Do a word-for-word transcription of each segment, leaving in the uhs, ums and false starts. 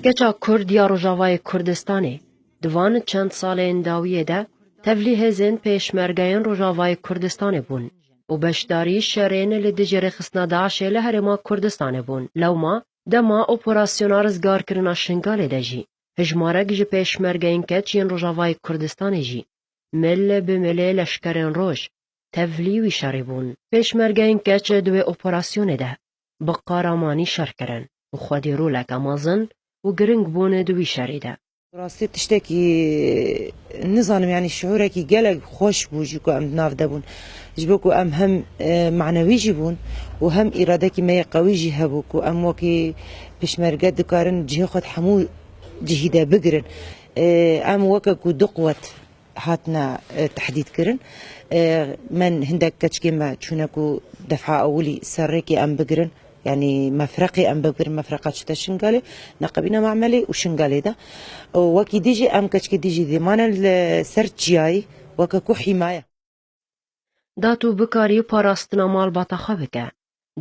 Keça Kurd ya Rojavayê Kurdistanê di van çend salên dawiyê de tevlî hêzên pêşmergeyên Rojavayê Kurdistanê bûn û beşdarî şerên li dijî rêxistina DAIŞê li Herêma Kurdistanê bûn. Lewma dema operasyona rizgarkirina Şingalê de jî hijmarek ji pêşmergeyên keç yên Rojavayê Kurdistanê jî mil bi milê leşkerên roj tevlî wî şerê bûn. Pêşmergeyên keç di wê operasyonê de bi qaramanî şer kirin û xwedî roleke mezin û giring bûn di wî şerê de. Rastî tiştekî nizanim, yanî şiûrekî gelek xweş bû ji ku em di nav de bûn. Ji bo ku em hem, e, manewî jî bûn û hem îradekî me yê qewî jî hebû ku em wekî pêşmerge dikarin cihê xwe di hemû cihî de bigirin. E, em weke ku du quwet hatine, e, tehdîd kirin. E, me hindek keçikê me çûne ku defa ewilî ser rêkê em bigirin, yanî mefreqê em bigirin, mefreqa çûte Şingalê, neqebîna Memelê û Şingalê de. Û wekî dî jî em keçikê dî jî dê mane li ser çiyayî weke ku hîmaye. Da tu bikarî parastina malbata xwe bike,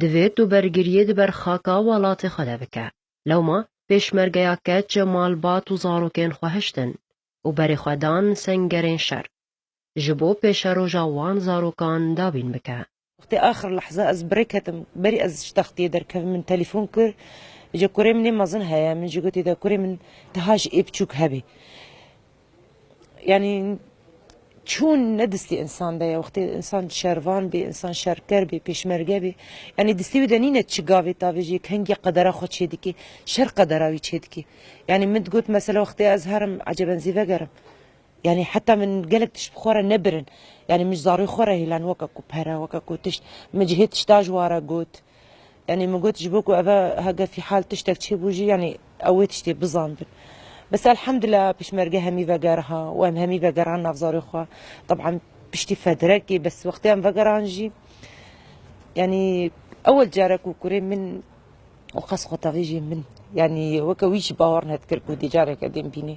divê tu bergiriyê di ber xaka welatê xwe de bike. Lewma pêşmergeya keç malbat û zarokên xwe hiştin û berê xwe dan sengerên şer, ji bo pêşeroja wan zarokan dabîn bike. Wextê axir lehza ez bi rê ketim, berî ez ji textiyê derkevim, min telefon kir, ji kurê min ê mezin heye, min jî gotê de kurê min, tiha ji ê biçûk hebê. Yanî çûn ne distî însan de ye. Wextê însan şervan bê, însan şerker bê, pêşmerge bê. Yanî distî wî de nîne çi gavê tavê jî, kengî qedera xwe çêdikê, şer qedera wî çêdikê. Yanî min digot mesela wextê ez herim eceben zî vegerim. Yanî heta min gelek tişt bi xwe re nebirin. Yanî min ji zarê xwe re hêlan weke ku pere, weke ku tişt, min cihê tişta ji wa re got. Yanî min got ji bo ku eve hege fîhal tiştek çêbû jî, yanî ew ê tiştê bizanbin. Bes elhemdulillah pêşmerge hemî vegeriha û em hemî vegeran nav zarê xwe. Teban piştî fedrekê bes wextê em vegeran jî, yanî ewel carek û kurê min û qas xwe tavêjê min. Yanî weke wî jî bawer nedikir ku dê careke dê em bînê.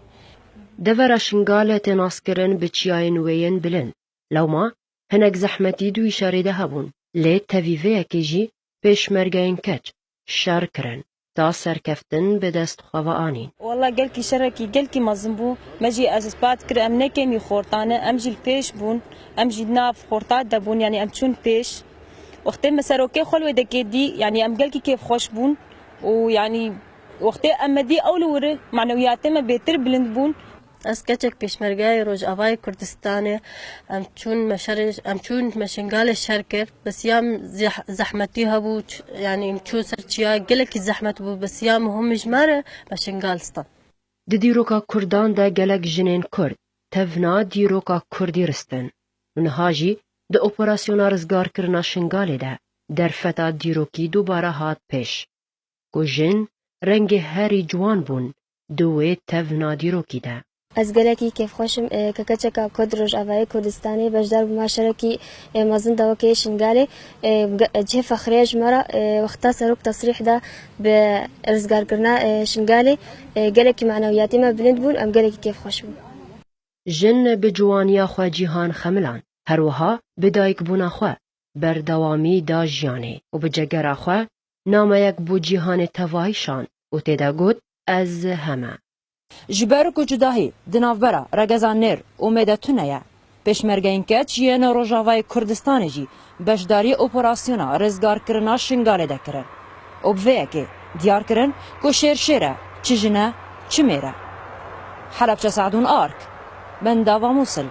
Devera Şingalê tê naskirin bi çiyayên wê yên bilind. Lewma hinek zehmetî di wî şerê de hebûn, lê tevî vê yekê jî pêşmergeyên keç şer kirin, ta serkeftin bi dest xwe ve anîn. Walla gelkî şerekî gelkî mezin bû. Me jî ez ispat kir, em ne kêmî xorta ne, em jî li pêş bûn, em jî nav xorta de bûn, yanî em çûn pêş. Wextê me serokê xwe li wê dekê dî, yanî em gelkî kêfxweş bûn û yanî wextê em me dî ew li wir, manewiyatê me bêtir bilind bûn. Ez keçek pêşmergeyê Rojavayê Kurdistanê. Em çûn me şerê, em çûn me Şingalê şer kir. Besiya min zeh-, zehmetî hebû, ç-, yanî em çûn ser çiya gelekî zehmet bû. Besiya min hûn ji me re me Şingal stand. Di dîroka Kurdan de gelek jinên Kurd tevna dîroka Kurdî ristin. Û niha jî di operasyona rizgarkirina Şingalê de derfeta dîrokî dubare hat pêş. Ku jin rengê herî ciwan bûn di wê tevna dîrokî de. Ez gelekî kêfxweş im, e, ke keçeka Kurd Rojavayê Kurdistanê beşdar bûma şerekî, e, mezin de wekî Şingalê. E, ge-, cihê fexrê ye ji me re, e, wexta serok tesrîh da bi rizgarkirina, e, Şingalê, e, gelekî manewiyatê me bilind bûn, em gelekî kêfxweş bûn. Jin bi ciwaniya xwe cîhan xemilan, her wiha bi dayikbûna xwe berdewamî da jiyanê û bi cegera xwe nameyek bo cîhanê tevayî şand û tê de got, Ez heme. Ji ber ku cudahî di navbera regezan nêr û mêde tune ye, pêşmergeyên keç yên Rojavayê Kurdistanê jî beşdarî operasyona rizgarkirina Şingalê de kirin û bi vê yekê diyar kirin ku şêr şêr e, çi jin e, çi mêr e. Helebçe Sadûn Ark, Bendava Mûsil.